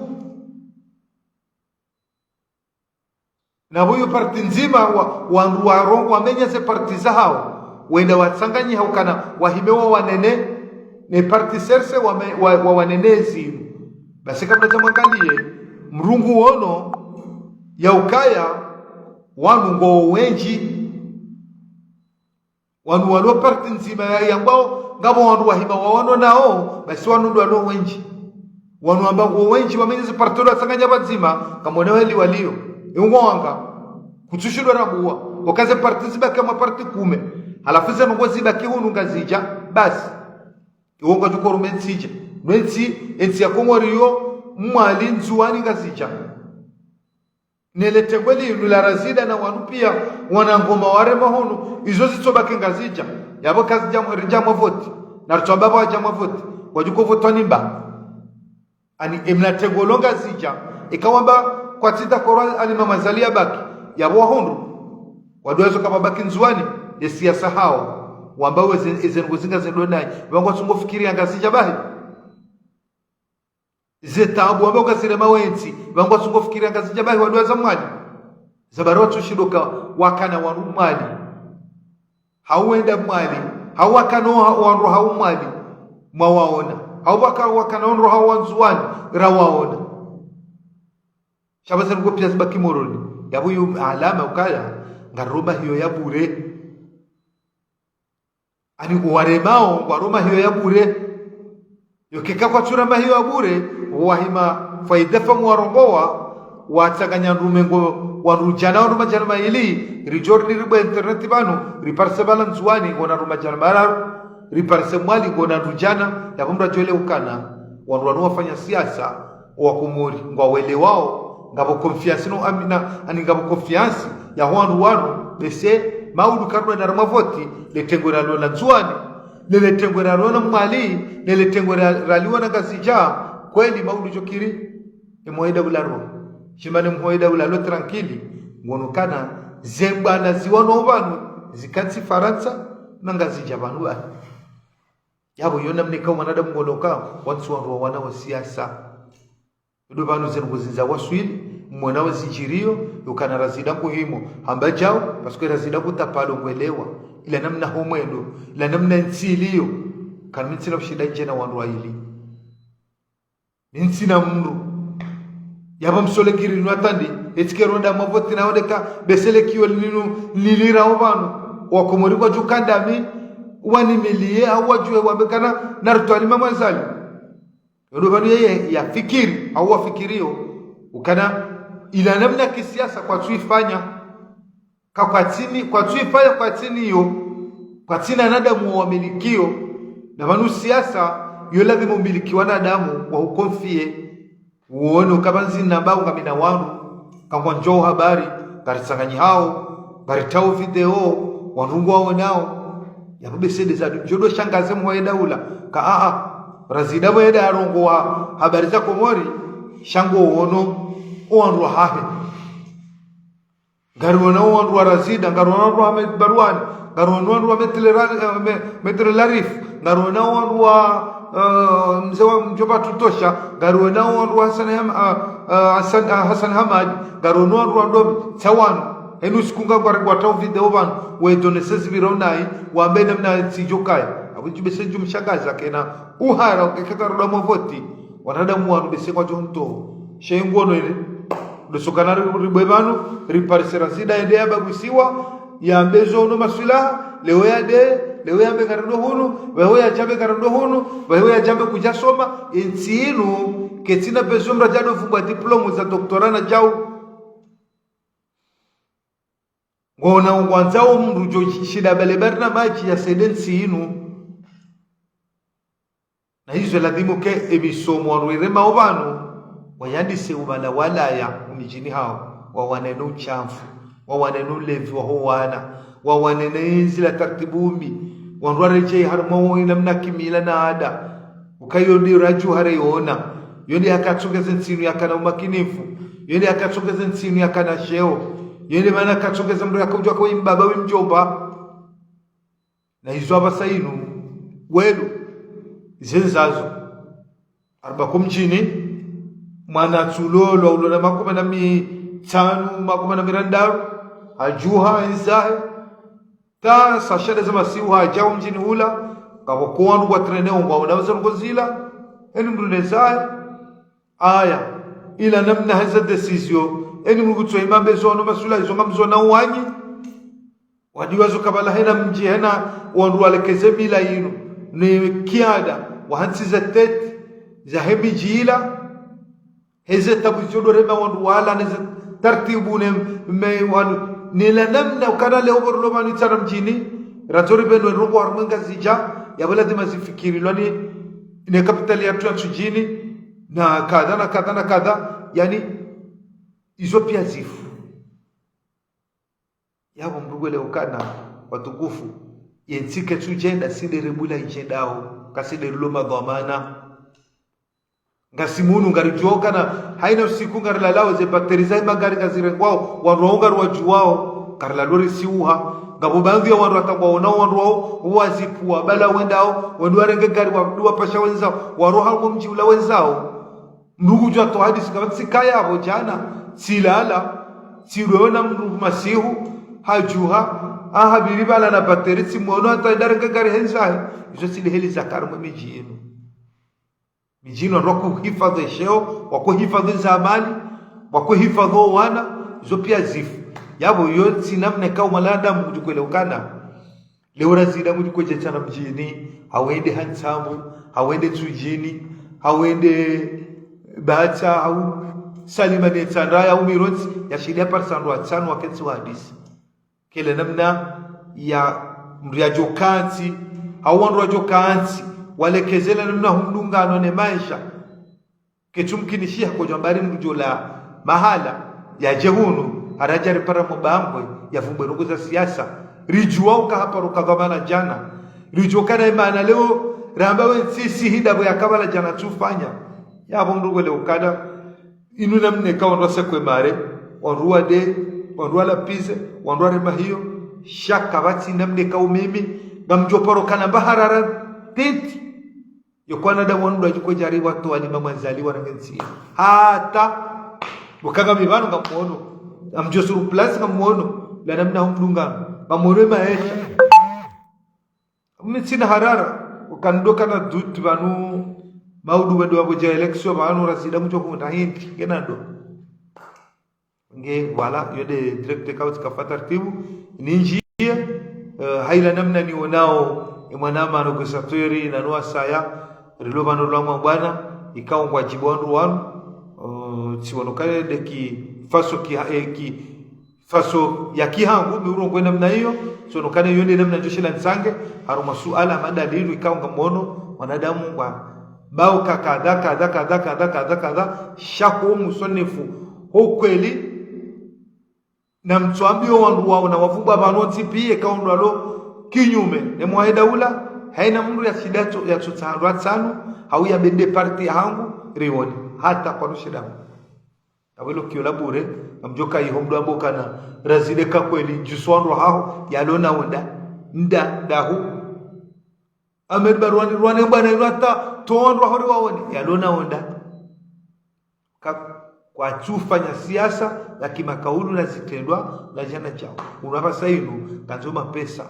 Na pvo yo parti ndzima, wa, wandru warongoa wamenya ze parti zahao. Wenda watsanganyiha ukana, wahime wawanene, ne parti C R C wame, wa, wawanene zinu. Basi kamna tsa mwangaliye, mrungu wono, ya ukaya, wanu ngo wendji, wanu walo parti ndzima ya, yambao, ngapvo wandru wahima wawano nao, basi wanu ndo walo wendji. Wanu wamba ngo wendji, wamenye ze parti ndo watsanganya pvadzima, kamwone weli waliyo. Eungo wanga, kutsushindwa rabuwa, wakaze parti zibaki harumwa parti kume, halafu ze ndrongoo zibaki hunu Ngazidja, basi. Iwo ngwadjo uka rume ntsi dja. Nwe ntsi, entsi ya Komori yo, Mwali, Ndzuwani, Ngazidja. Nele tengwe linu la Razida na wanu pia, wana ngoma warema hunu, izo zitsobaki Ngazidja. Yapvo kazidja mwe, ridja mwa voti. Na ritswamba pvwadja mwa voti. Wadjo uka votwa ni mba. Ani emna tengwe lo Ngazidja, eka wamba kwatsi d'accord ani Mama Azali yabaki, yapvo wahundru. Wadwazo kapvabaki Ndzuwani, ye siasa hao. Wamba weze, eze ndrongoo zinga zendo nayi. Pvangwatsungo fikiri ya Ngazidja bahi. Ze taabu wamba ukazirema wentsi. Pvangwatsungo fikiri ya Ngazidja bahi wadwaza Mwali. Zabara watsushindo ka wakana wanu Mwali. Hau wenda Mwali, hau wakana o ha, wandru hau Mwali, mwawaona. Hau waka, wakana wandru hau wa Ndzuwani, rawaona. Sha pvasa nuko pia zibaki Moroni. Yapvo yo alama ukaya, ngaruma hiyo ya bure. Ani uwaremao, ngwaruma hiyo ya bure. Yo keka kwatsuramba hiyo ya bure, wahima foyer des femmes warongoa, watsanganya ndrume ngo, wandru djana, wandru madjana mayili, ridjo ri ribwe internet pvanu, riparise pvala Ndzuwani, ngona ndru madjana mararu, riparise Mwali, ngona ndru djana, yapvo mdru adjo ele ukana, wandru wanu wafanya siasa, wa Komori, ngwawelewao, ngapvo confiance no amina, ani ngapvo confiance, ya ho wandru wanu, bese, maudu karudwa na harumwa voti, le tengwe ralo la Ndzuwani, nele tengwe ralo na Mwali, nele tengwe ra, raliwa na Ngazidja, kweli maudu djo kiri, e mwahe daula ro. Shimane mwahe daula lo tranquille, ngono kana, ze mbwana ziwano pvanu, zikantsi Farantsa, na Ngazidja pvanu pvanu. Yapvo yo namna ikao mwanadamu ngono ka, wantsi wandru wawana wa siasa. Ndo pvanu ze ndrongoo zindza waswili, mwona wa zidjiriyo, yo kana Razida ngu himo, hamba djau, parce que Razida ngu tapalo ngwelewa, ila namna ho mwendo, ila namna ntsi iliyo, kana mi ntsina ushinda ndje na wandru wayili. Mi ntsina mndru. Yapvo msole kiri nwa tandi, etike ronda mavoti na ondeka, bese le kiyo linu, lilirao pvanu, wa Komori kwadjo kandami, wanimiliye, hau wadjuwe wambe kana, narutwani Mama Azali. Ndo pvanu yeye yafikiri, hau wafikiriyo, ukana ila namna kisiasa kwatsuifanya, ka kwatsini, kwatsuifanya kwatsini yo, kwatsina wanadamu wawamilikiyo, na pvanu siasa, yo lazima umiliki wanadamu, wa ukonfiye, uone ukapva ndzina mba ungamina wanu, kangwandjao habari, ngaritsanganyi hao, ngaritao video, wandru ngwaonao. Yapvo bese nde zadu, djo ndo shangaze mwahe daula. Ka a a, Razida pvo yenda yarongoa habari za Komori, sha ngoono, o wandru wahahe. Ngariwonao wandru wa Razida, ngariwonao wandru wa Ahmed Barwani, ngariwonao wandru wa Maître Ra-, eh, Me-, Maître Larif, ngariwonao wandru wa, eh, mze wa mdjomba Tutosha, ngariwonao wandru wa Hassan Ham-, ah, ah, Hassan, ah, Hassan Hamadi, ngariwonao wandru wa Ndomi, tsi wanu. Henu siku nga ngwari ngwatao video pvanu, wedonese zipvira unayi, wambe namna ntsi idjokaya. Apvo djibese djumshangaza kena uhara, ukeka karuda mavoti, wanadamu wanu bese ngwadjo nto. She nguono ile. Ndo sokana ri-, ribwe pvanu, riparise Razida yende yabagusiwa, yambe zo no maswilaha, leo yade, leo yambe karindo hunu, pvaho yadjambe karindo hunu, pvaho yadjambe kudjasoma, entsi inu, ketsina besoin mdru adjado fumbwa diplôme za doctorat na djau. Ngona ngwandzao mdru djo shinda bale barnamadji ya sede ntsi inu. Na izo ladhimu ke emisomo wanu iremao pvanu, wayandise ubala walaya umidjini hawo, wawane no ushamvu, wawane no ulevi waho wana, wawane ne inzila taratibu mbi, wandru waredjei harumwa wo inamna kimila na ada. Uka yo ndi radju hare yona, yo ndi hakatsongeze ntsi inu yakana umakinifu, yo ndi hakatsongeze ntsi inu yakana sheo, yo ndi mana katsongeze mdru yakaudjwa kwa imbaba wimdjomba. Na izo apvasa inu, welo, ize nzazo. Arba ko mdjini, mwana tsulolwa, ulo na makumi na mitsanu, makumi na mirandaru, hadjuha, enzahe. Ta sashade za masihu hadja umdjini hula, ngapvo ko wandru wa traîner ongwa, una waza ndrongo zila, eni mdru ne zahe. Aya, ila namna heza décision, eni mdru kutso imambe zo no maswilaha izo ngamzonao wanyi. Wadiwazo kabala hena mdji hena wandru walekeze mila inu, ne kiada, wahantsi ze tête, zahe midji ila, heze tabu zidjo dorema wandru wala, neze taratibu ne me wanu, nela namna ukana leo pvo rilo pvanu itsana mdjini, randzo ripvendwe ndrongo harumwa Ngazidja, yapvo ladhima zifikirilwa ni, ne capitale yatru ya Ntsudjini, na kadha, na kadha, na kadha, yaani, izo pia zifu. Yapvo mdru ngwelewe ukana, watukufu, yentsi ketsu djenda, si nde rebula idjendao, kasi nde rilo madhwamana. Ngasi munu, ngaridjuao ukana, haina usiku ngarilalao, ze batterie za magari ngazirengwao, wandru wao ngariwadjuao, ngarilalo risiuha. Ngapvo baadhwi ya wandru watangwa wonao wandru wao, wazipvua, bala wendao, wende warenge gari, wadu wapasha wenzao, waroha mdji ula wenzao. Mdru ngudjo towa hadisi kapvatsi kaya apvo djana, tsilala, tsilweo na mdru masihu, hadjuha, ahabiri bala na batterie, tsimwono hata ndarenge gari hendzahe, izo tsi nde heli za harumwa emidji inu. Midji inu wandru wakuhifadhwi esheo, wakuhifadhwi zamali, wakuhifadhwi owana, izo pia zifu. Yapvo yo tsi namna ikao mwanadamu ngudjo kwelewa ukana. Leo Razida mdru kwedje tsana mdjini, hawende Hantsambu, hawende Ntsudjini, hawende Batsa, hau Salima ne Ntsandaya, hau Mirontsi, yashinda yaparisa wandru watsanu wakentsi wahadisi. Kele namna ya mdru yadjo kantsi, hau wandru wadjo kantsi, walekezele namna humdungano ne maesha. Ketsu mkinishiha kodjo amba ari mdru djola mahala, yadje hunu, haradja ripara mabangwe, yavumbwe ndrongo za siasa. Ridjuwa uka haparo kadhwamana djana. Ridjuwa ukana imana leo, ramba wentsi si hindapvo yakabala djana tsufanya. Yapvo mdru ngwelewe ukana, inu namna ikao wandru wasekwe mare, wandru wade, wandru walapize, wandru warema hiyo, sha kapvatsi namna ikao mimi, ngamdjo paro kana mba harara, tenti. Yo kwana da wandru wadji kwedja ari watowa ni mamwandzali warenge ntsi. Hata. Ukanga mi pvanu ngamwono. Ngamdjo sur place ngamwono. La namna humdungano. Ngamwono emaesha. Mi tsina harara. Ukando kana doute pvanu. Maudu wendo wapvo dja élection pvanu Razida mdjo hunda hindri. Ngena ndo. Nge, voilà, yo nde direct ikao tsika fa taratibu, nindjiye, eh, haina namna nionao, e mwanama no kwesatori, na no wasaya, rilo pvanu lwa mwa bwana, ikao ngwadjibu wandru wanu, eh, tsiono ukana nde ki faso ki, eh, ki faso ya kihangu, mi urongoa namna iyo, tsiono ukana yo nde namna ndjo shila ntsange, harumwa suala madalilu ikao ngamwono, wanadamu ngwa, mbao ka kadha, kadha, kadha, kadha, kadha, kadha, sha ho muswanifu, ho kweli, na mtsoambiyo wandru wao na wavubwa pvanu ntsi piya kaundwalo kinyume, ne mwahe daula, haina mndru yashinda yatso, yatsotsaha wandru watsanu, hau yambe nde parti yahangu, rione, hata kwanu shinda. Apvo ilo kiyo la bure, ngamdjo ka iho mdru ambe ukana razide ka kweli, djuso wandru haho, yalo na wonda, nda, ndahu. Ahmed Barwani, Rwani bwana ilo hata, to wandru haho ri waone, yalo na wonda. Ka, kwatsu fanya siasa, la kimakaulu na zitrendwa, la djana djao. Unu apvasa inu, ngandzo mapesa.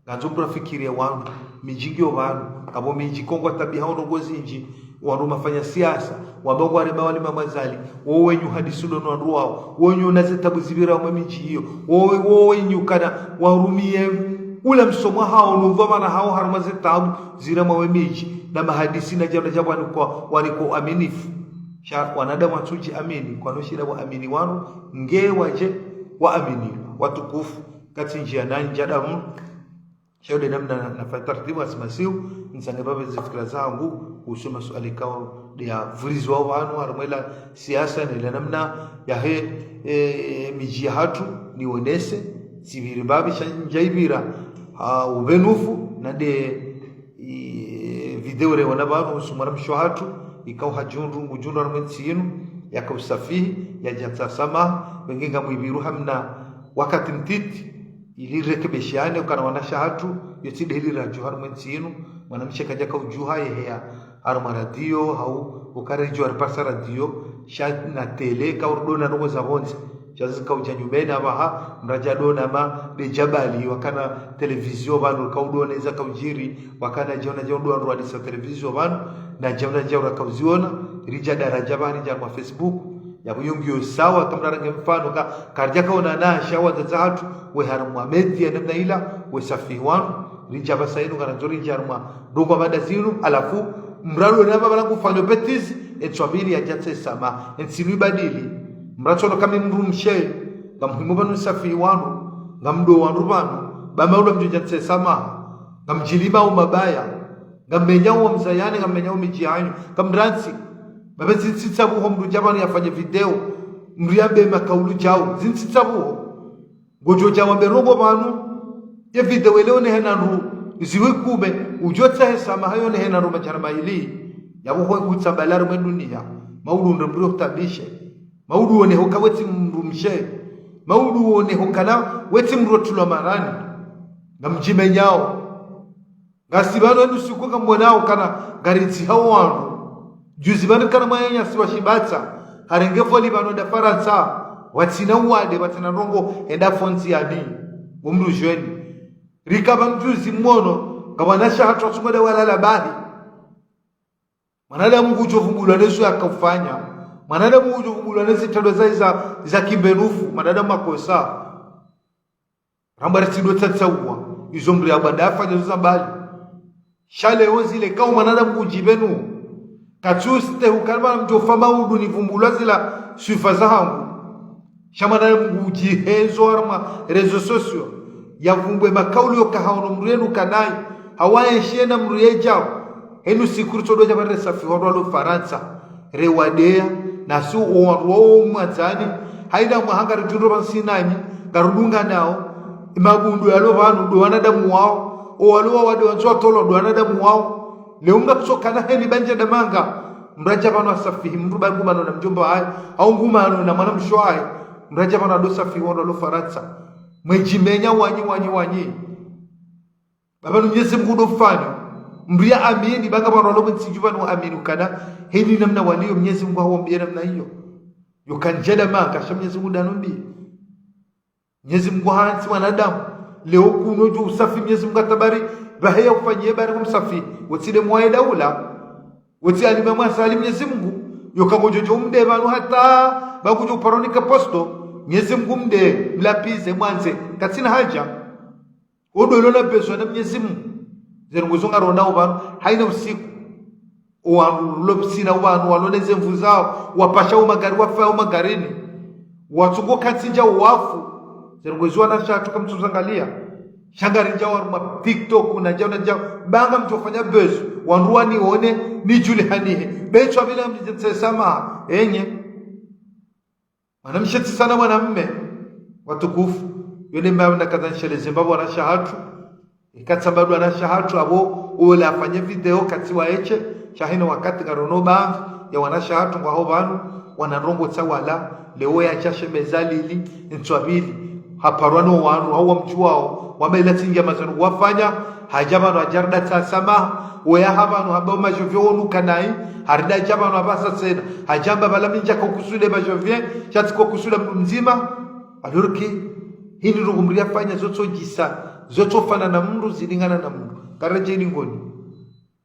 Ngandzo mdru afikiri ya wandru, midji ngiyo pvanu, kapvo midji kongwa tabiha ondrongo zindji, wandru mafanya siasa, wamba ngwarema wali mamazali, wo wenyu hadisi ndo no wandru wao, wo wenyu na zetabu zipvira mwe midji iyo, wo, wo wenyu kana warumiye ula msomo hao, no dhwamana hao harumwa zetabu zira mwe midji, na mahadisi na djana djao waniko, waniko aminifu. Sha wanadamu watsudji amini, kwano shida wa amini wanu, nge wadje wa amini, watukufu, katsi ndjia na ndjia damu, Sha yo nde namna na, nafanya taratibu asimasiu, nitsange pvapvo zifikira zangu, kuhusu masuala ikao nde ya pvurizwa pvanu, harumwa ila siasa, na ila namna yahe, e, midji yahatru, nionese, tsipviri mbapvi, sha ndjaipvira, ha, upvenufu, na nde, e, video reona pvanu, kuhusu mwanamshe wahatru, ikao hadjundru, ngudjundru harumwa entsi inu, yaka usafihi, yadja tsaha samaha, wenge ngamwipviru hamna wakati mtiti, ili rekebeshane, ukana wanashe wahatru, yo tsi nde heli radjo harumwa entsi inu, mwanamshe kadja kaudjuha yeheya harumwa radio, hau, uka redjo haripvasa radio, sha na tele, kaurudona ndrongo za pvondze, sha zikaudja nyumeni apvaha, mradja dona ma, nde djabali, wakana televizio pvanu, kaudona iza kaudjiri, wakana djaona djaudona ndro hadisa televizio pvanu, na djaona djaura kauziona, ridja daradja pvanu, ridja harumwa Facebook, yapvo yo ngiyo sawa, kamdru arenge mfano, ka, karidja kaona na sha wadzadze wahatru, we harumwa media namna ila, we safihi wanu, ridja pvasa inu, ngarandzo ridja harumwa, ndrongo mada zinu, halafu, mdru alo na pvapvala ngufanyo bêtise, etswabili yadja tsahe samaha, entsi inu ibadili, mdru atsono kami mdrumshe, ngamhimu pvanu safihi wanu, ngamdo wandru pvanu, ba maula mdjo dja tsahe samaha, ngamdjilima umabaya, ngammenyao wamzayani, ngammenyao midji yanyu, kamdrantsi. Bapve zintsi tsapvuho mdru dja pvanu yafanye video, mdru yambe makaulu djao, zintsi tsapvuho. Ngodjo dja wambe ndrongo pvanu, ye video ile onehe na ndru, ziwe kume, udjo tsahe samaha yo onehe na ndru madjana mayili. Yapvo hwe hutsambalala harumwa edunia, maulu ndo mdru yo hutabishe. Maulu onehe uka we tsi mdrumshe. Maulu onehe ukana we tsi mdru otulwa marani. Ngamdjimenyao. Ngasi pvanu enu siku ngamwonao kana ngaritsi hao wandru. Juzi pvanu kana mwananyasi wa Shibatsa, harenge voli pvanu enda Farantsa, watsina uwade, watsina ndrongo, enda fontsi yani. Wo mdru djweni. Rika pvanu juzi mwono, nga wanashe wahatru watsungo nda walala bahi. Mwanadamu ngudjo vumbulwa ne zo yakaufanya. Mwanadamu ngudjo vumbulwa ne zitrendwa za, za, za kimbenufu. Mwanadamu akosa. Ramba ritsi ndo tsatsaua. Izo mdru yabwanda afanya zo za mbali. Sha leo zile kao mwanadamu ngudjipvenu. Katsuste hukana mdjo fanya maudu nivumbulwa zila swifa zahangu. Sha mwanadamu ngudjihenzo harumwa réseaux sociaux. Yavumbwe makaulu yo kahaono mdru yenu kanayi. Hawaenshi yena mdru yedjao. Henu siku ritsodo dja pvanu resafihi wandru walo Farantsa. Rewadeya, nasi owandru wao mwadzani, haina mwaha ngaridjundro pvanu sinanyi, ngarudunganao, mabundu yalo pvanu, ndo wanadamu wao, owalo wawade wandzo watolwa, ndo wanadamu wao. Leo mdru atsokana heli bandja damanga, mdru adja pvanu asafihi, mdru ba ngumano na mdjomba wahe, au ngumano na mwanamshe wahe, mdru adja pvanu ado safihi wandru walo Farantsa. Mwedjimenya wanyi, wanyi, wanyi. Bapvanu Mnyezi Mungu ndo ufanyo. Mdru ya amini, ba nga pvanu walo mwentsi dju pvanu wa amini ukana, heni namna waliyo Mnyezi Mungu hawambiya namna iyo. Yo kandjela maka, sha Mnyezi Mungu nda anombiya. Mnyezi Mungu hantsi mwanadamu. Leo kuno djo usafi Mnyezi Mungu atabari, bahe ya ufanyiye bari kumsafi. Wotsile mwaye daula. Wotsi alima mwasa ali Mnyezi Mungu. Yo kangodjo djo mde pvanu hata, ba kudjo uparonika posto. Mnyezi Mungu mde, mlapvize, mwandze. Katsina haja. Odo ilo na besoin na Mnyezi Mungu. Ze ndrongo zo ngaronao pvanu, haina usiku. Owandru lo pvitsina owandru, walo ne ze nvu zao, wapasha omagari, wafa omagarini. Watsungo katsi ndja wafu. Ze ndrongo zo wanashe wahatru kamtsuzangaliya. Sha ngaridjao harumwa TikTok, nadjao, nadjao. Ba ngamdjo fanya buzz. Wandru wanione, nidjulihanihe. Betwa bila mdjitse samaha. Enye. Mwanamshe tsi sawa na mwanamme, watukufu. Yo nde mba mna kaza nisheleze mbapvo wanashe wahatru. Ika tsamba ndo wanashe wahatru apvo, ola afanye video katsi waeshe, sha hena wakati ngarono baadhwi ya wanashe wahatru ngwaho pvanu, wana ndrongo tsa wala, Leo yadja shemeza lili, ntswa pvili, haparwa no wanu, hau wamdjuwao, wamba ila tsi ndjema zinu wafanya, hadja pvanu hadja ridja tsaha samaha, woya ha pvanu hamba o ma janvier wonu kanayi, haridja hadja pvanu hapvasa tsena, hadja hamba pvala mi ndjaka ukusudia ma janvier, sha tsika ukusudia mndru mdzima, alors que, hindri ndrongo mdru yafanya zotsodjisa, zotsofanana na mndru, zilingana na mndru. Karadjeni ngoni.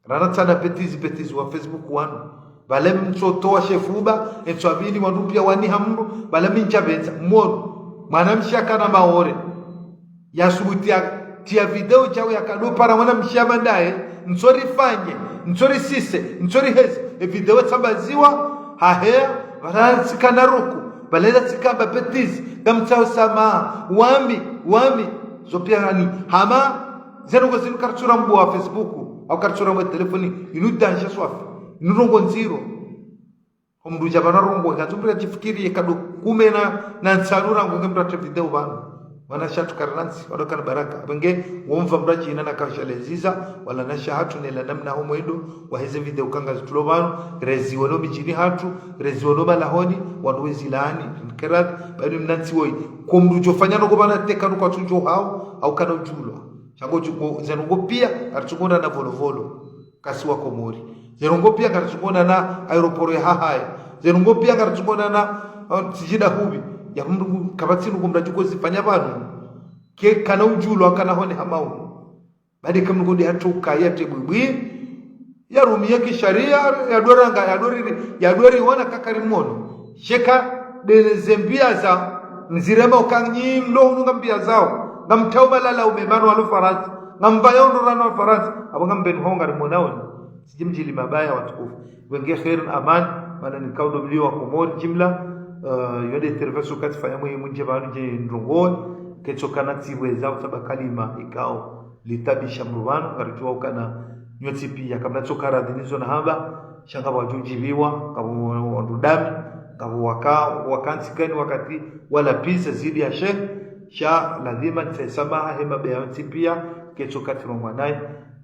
Rana tsana bêtise, bêtise wa Facebook wanu. Pvale mtsotowa shefuba, entswa pvili wandru piya waniha mndru, pvale mi ntsapvendza. Mwono, mwanamshe akana Maore. Yasubuti ya, tiya video shawu yakado para mwanamshe hama ndaye, ntsorifanye, ntsorisise, ntsoriheze. E video tsambaziwa, haheya, pvala tsikana ruku, pvala tsikamba bêtise, ngamtsaho samaha, wami, wami, zo piya hani, hama, zendrongo zinu karitsurambuwa Facebook, hau karitsurambuwa telefoni, inu danger swafi, inu ndrongo ndziro. Ho mndru udja pvanu arongowe, kandzo mndru yadjifikiri, yeka ndo kume na, na ntsanu rangu nge mndru atre video pvanu. Wanashe hatru karinantsi, wandru wakana baraka. Apvo nge, womva mndru adjina na kasha leziza, wanashe hatru nela namna ho mwendo, waheze video kanga zitsulo pvanu, reziwono midjini hatru, reziwono malahoni, wandru wezilaani, nkeradhi, pvanu mnantsi woyi. Ko mndru udjofanya ndrongo pvanu teka ndrongo katsudjo hau, hau kana udjulwa. Sha ngo djuko, zendrongo piya, karitsukonda na Volovolo, kasi wa Komori. Zendrongo piya karitsukonda na aéroport ya Hahaya. Zendrongo piya karitsukonda na, uh, Sijida Hubi. Ya mndru kapvatsi ndrongo mndru adjuko zifanya pvanu. Ke kana udjulwa kana hone hama unu. Badi ka mndru kodi hatru kaya te bwibwi. Yarumiye kisharia, yadoranga, yadoriri, yadori wana kakari mono. Sheka, dene zembiya za, ndzirema uka nyi mlo hunu ngambiya zao. Ngamtao malala ume pvanu walo Farantsa. Ngamvaya undru rano wa Farantsa. Apvo ngambenu hao ngari mona woni. Sijimdjili mabaya watukufu. Wenge kheri na amani, mana nikao ndo mlio wa Komori jimla, eh, yo nde intervention katsifanya mwe mundje pvanu ndje ndrongowe, ketso kana tsiweza utsamba kalima ikao litabisha mndru pvanu, ngaridjuwa ukana nyontsi piya, kamna tsoka radhi nizo nahamba, sha ngapvo wadjudjiviwa, ngapvo wandru dami, ngapvo waka, wakantsi kani wakati wala pisa zidi ya shehe, sha lazima nitsahe samaha he mabeya yontsi piya, ketso katsirongowa nayi,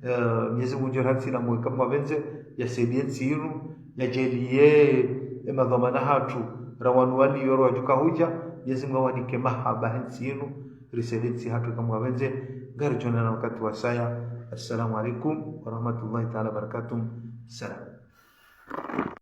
eh, Mwenyezi Mungu ndjo ratsi na mweka mwapvendze, yasaidiye ntsi inu, yadjaliye, e madhwamana hatru, ra wanu waliyo ro wadjuka hudja, Mwenyezi Mungu awanike mahaba he ntsi inu, risaidiye ntsi hatru kamwapvendze, ngaridjonana wakati wasaya. Assalamu alaikum warahmatullahi taala wabarakatuh. Salam.